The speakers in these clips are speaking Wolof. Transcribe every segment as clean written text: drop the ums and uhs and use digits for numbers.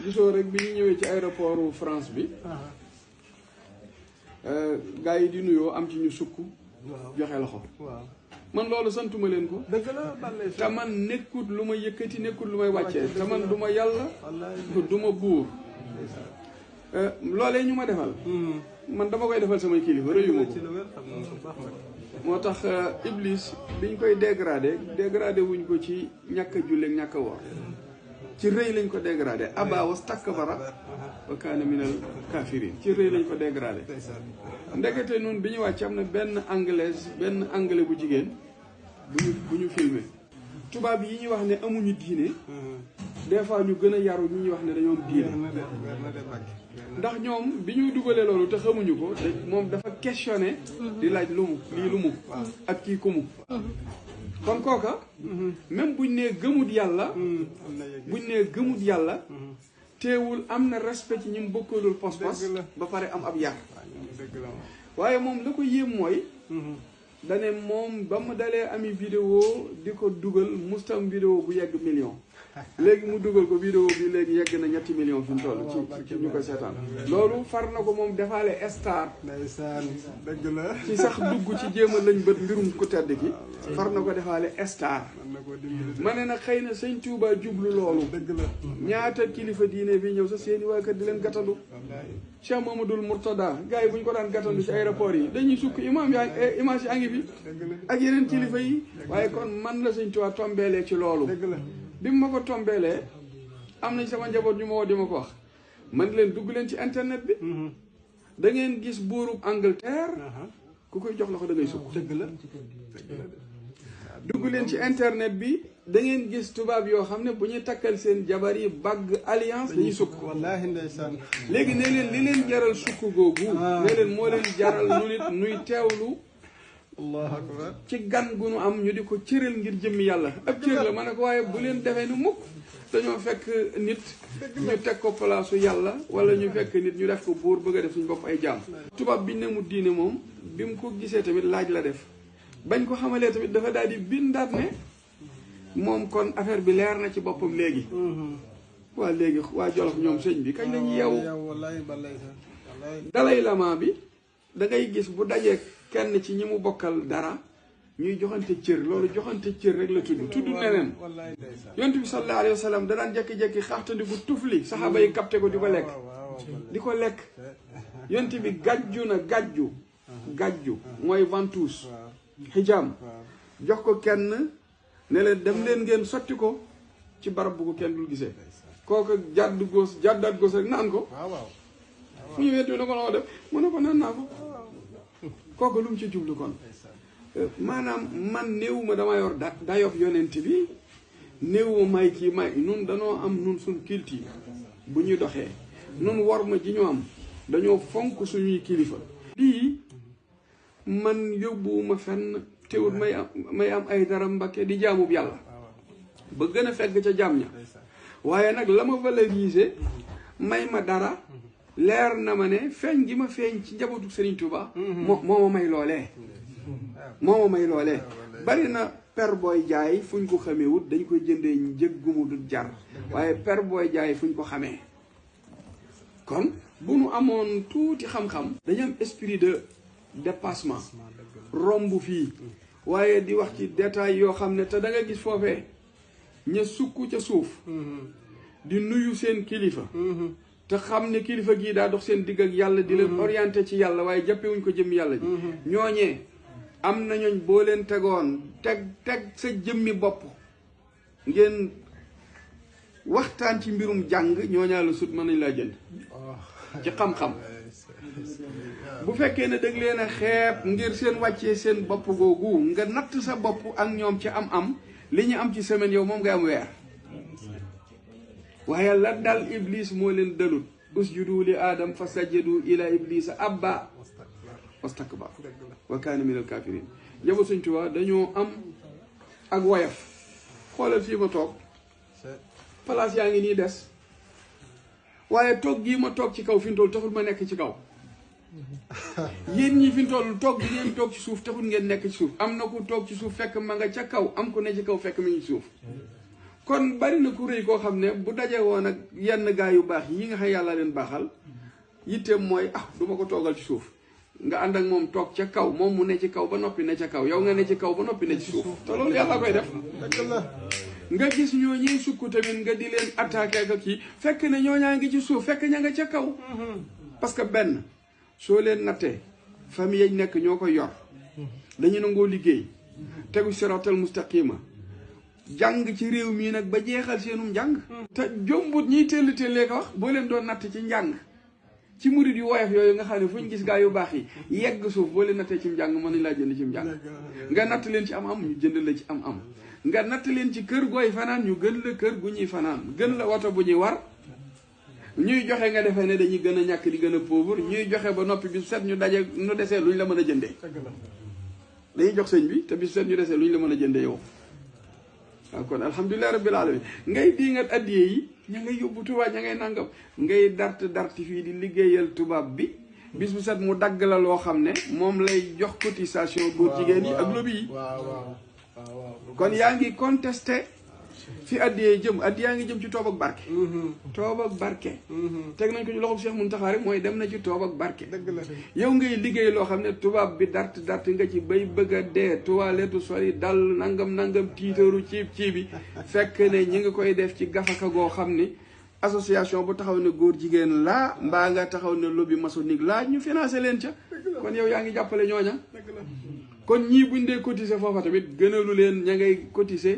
gisoo rek bi ñu ñëwee ci aéroportu France bi gars yi di nuyoo am ci ñu sukk joxe loxo man loolu santuma leen ko dëgg la balay te man nekkut lu ma yëkkati nekkut lu may wàccee te man du ma yàlla du ma buur loolee ñu ma defal man dama koy defal samay kilifa rëyuma ko moo tax Iblis biñ koy dégradé wuñ ko ci ñàkk a julli ak ñàkk a woor ci rëy lañ ko dégradé aba wastakbara wa kaana minal kaafiriin ci rëy lañ ko dégradé ndekete noonu bi ñu wàcc am na benn anglais bu jigéen bu ñu filmé tubaab yi ñuy wax ne amuñu diine des fois ñu gën a yaru ñu ñuy wax ne dañoo am diine ndax ñoom bi ñu dugalee loolu te xamuñu ko te moom dafa questionné di laaj lu mu lii lu mu ak kii ku mu kon kooka même buñ nee gëmut yàlla teewul am na respect ci ñi mu bokkalul pos-pos ba pare am ab yar waaye moom la ko yéem mooy dane moom ba mu dalee ami vidéo di ko dugal mustam vidéo bu yegg million léegi mu dugal ko vidéo bi léegi yegg na 3 millions fi mu toll ci ñu ko seetaan loolu far na ko moom defaale star dëgg la ci sax dugg ci jéem a lañ bët mbirum ku tedd ki far na ko defaale star ma ne nag xëy na sëñ Touba jublu loolu dëgg la ñaata kilifa diine bi ñëw sa seeni waa kër di leen gàttandu Cheikh Mamadou Mourtada gars yi bu ñu ko daan gàttandu ci aéroport yi dañuy sukk image yaa ngi fi ak yeneen kilifa yi waaye kon man la sëñ Touba tombeelee ci loolu bi mu ma ko tombeelee am nañ sama njaboot ñu ma woo di ma ko wax man leen dugg leen ci internet bi da ngeen gis buurub Angleterre ku koy jox loxo da ngay sukk dëgg la dugg leen ci internet bi da ngeen gis tubaab yoo xam ne bu ñuy takkal seen jabar yi bagg alliance dañuy sukk wallaahi ndeysaan léegi ne leen li leen jaral sukk googu ne leen moo leen jaral nu nit nuy teewlu allahu akbar ci gan gu nu am ñu di ko cëral ngir jëmmi yàlla ab cër la ma ne ko waaye bu leen defee ni mukk dañoo fekk nit ñu teg ko palaasu yàlla wala ñu fekk nit ñu def ko buur bëgg a def suñu bopp ay jaam tubaab biñ ne mu diine moom bi mu ko gisee tamit laaj la def bañ ko xamalee tamit dafa daal di bindaat ne moom kon affaire bi leer na ci boppam léegi waa léegi waa Jolof ñoom sëñ bi kañ lañu yeewu dalay lama bi da ngay gis bu dajee kenn ci ñi mu bokkal dara ñuy joxante cër loolu joxante cër rek la tudd neneen yonent bi sallallahu alayhi wa sallam da daan jekki-jekki xaxtandiku tufli saxaaba yi capté ko di ko lekk yonent bi gàjju mooy ventouse xijaam jox ko kenn ne leen dem leen ngeen sotti ko ci barab bu ko kenn dul gisee kooku jàddaat góos rek naan ko mu ñëwee tu ne ko noo def mu ne ko naan naa ko kooku lu mu ci jublu kon maanaam man néewuma dama yor dayob yonent bi néewuma may kii may nun danoo am nun suñ kilti bu ñu doxee nun war ma ji ñu am dañoo fonk suñuy kilifa lii man yóbbuwuma fenn teewut may am ay dara mbakke di jaamub yàlla ba gën a fegg ca jaam ña waaye nag la ma valoriser may ma dara leer na ma ne feeñ gi ma feeñ ci njabootu Serigne Touba moo ma may loolee bari na per booy jaay fu ñu ko xamee wut dañ koy jëndee njëg gu mu dul jar waaye per booy jaay fu ñu ko xamee kon bu nu amoon tuuti xam-xam dañu am esprit de dépassement romb fii waaye di wax ci détail yoo xam ne te da nga gis foofee ña sukk ca suuf di nuyu seen kilifa te xam ne kilifa gii daa dox seen digg ak yàlla di leen orienté ci yàlla waaye jàppewuñ ko jëmmi yàlla ji ñooñee am na ñooñ boo leen tegoon teg sa jëmmi bopp ngeen waxtaan ci mbirum jàng ñooñaa la sut mën nañ laa jënd ci xam-xam bu fekkee ne dag leen a xeeb ngir seen wàccee seen bopp googu nga natt sa bopp ak ñoom ci am li ñu am ci semaine yow moom nga am weer waaye la dal iblis moo leen dalut usjudu li aadam fa sajjadu ila iblisa abba wastakbar wa kaana min al kafirin njaboot Sëñ Tuubaa dañoo am ak woyof xoolal fii ma toog place yaa ngi nii des waaye toog gii ma toog ci kaw fi mu toll taxul ma nekk ci kaw yéen ñi fi mu toll toog bi ngeen toog ci suuf taxul ngeen nekk ci suuf am na ku toog ci suuf fekk ma nga ca kaw am ku ne ci kaw fekk mi ngi ci suuf kon bari na ku rëy koo xam ne bu daje woon ak yenn gaa yu baax yi nga xam yàlla leen baaxal yitteem mooy du ma ko toogal ci suuf nga ànd ak moom toog ca kaw moom mu ne ci kaw ba noppi ne ca kaw yow nga ne ci kaw ba noppi ne ci suuf te loolu yàlla koy def nga gis ñoo ñuy sukk tamit nga di leen attaqué ak kii fekk ne ñooñaa ngi ci suuf fekk ña nga ca kaw parce que benn soo leen nattee famille yañ nekk ñoo koy yor dañu nangoo liggéey tegu siratal mustaqima jàng ci réew mii nag ba jeexal seenum njàng te jombut ñiy tellee ko wax boo leen doon natt ci njàng ci murid yu woyof yooyu nga xam ne fu ñu gis gaa yu baax yi yegg suuf boo leen nattee ci njàng mën nañ laa jënd ci njàng nga natt leen ci am-am ñu jënd la ci am-am nga natt leen ci kër gooy fanaan ñu gën la kër gu ñuy fanaan gën la woto bu ñuy war ñuy joxe nga defee ne dañuy gën a ñàkk di gën a pauvre ñuy joxe ba noppi bis set ñu daje ñu desee luñ la mën a jëndee dañuy jox sëñ bi te bis set ñu desee luñ la mën a jëndee yow waaw kon alhamdulilah rabbil alamin ngay diingat addiyee yi ña ngay yóbbu tubaab ña ngay nangam ngay darti fii di liggéeyal tubaab bi bis bu set mu dagg la loo xam ne moom lay jox cotisation góor jigéen yi ak lobby yi kon yaa ngi contesté fi addiyee jëm addiyaa ngi jëm ci toob ak barke toob ak barke teg nañ ko ci loxob Cheikh Mountakha rek mooy dem na ci toob ak barke yow ngay liggéey loo xam ne tubaab bi dart nga ci bay bëgg a dee toilette soli dal nangam tiitaru ciib bi fekk ne ñi ngi koy def ci gafaka goo xam ni association bu taxaw ne góor jigéen laa mbaa nga taxaw ne lobby maçonnique laa ñu financé leen ca kon yow yaa ngi jàppale ñooña kon ñii buñ dee cotiser foofa tamit gënalu leen ña ngay cotiser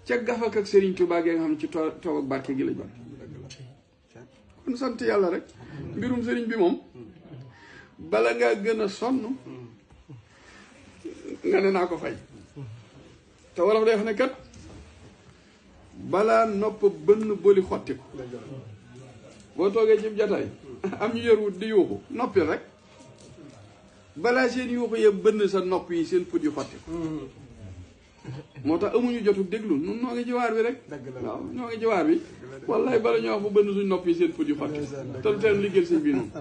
ca gafak ak Serigne Touba gi nga xam ci toob ak barke gi la jot kon sant yàlla rek mbirum Serigne bi moom bala ngaa gën a sonn nga ne naa ko fay te wolof day wax ne kat balaa nopp bënn boli xotti ko boo toogee ci jataay am ñu yor wut di yuuxu noppi rek balaa seen yuuxu yëpp bënn sa nopp yi seen put yu xotti ko moo tax amuñu jotu déglu nun noo ngi ci waar bi rek waaw ñoo ngi ci waar bi wallaay bala ñoo wax bu bënn suñ nopp yi seen put yu xotti te lu teen liggéeyal sëñ bi noonu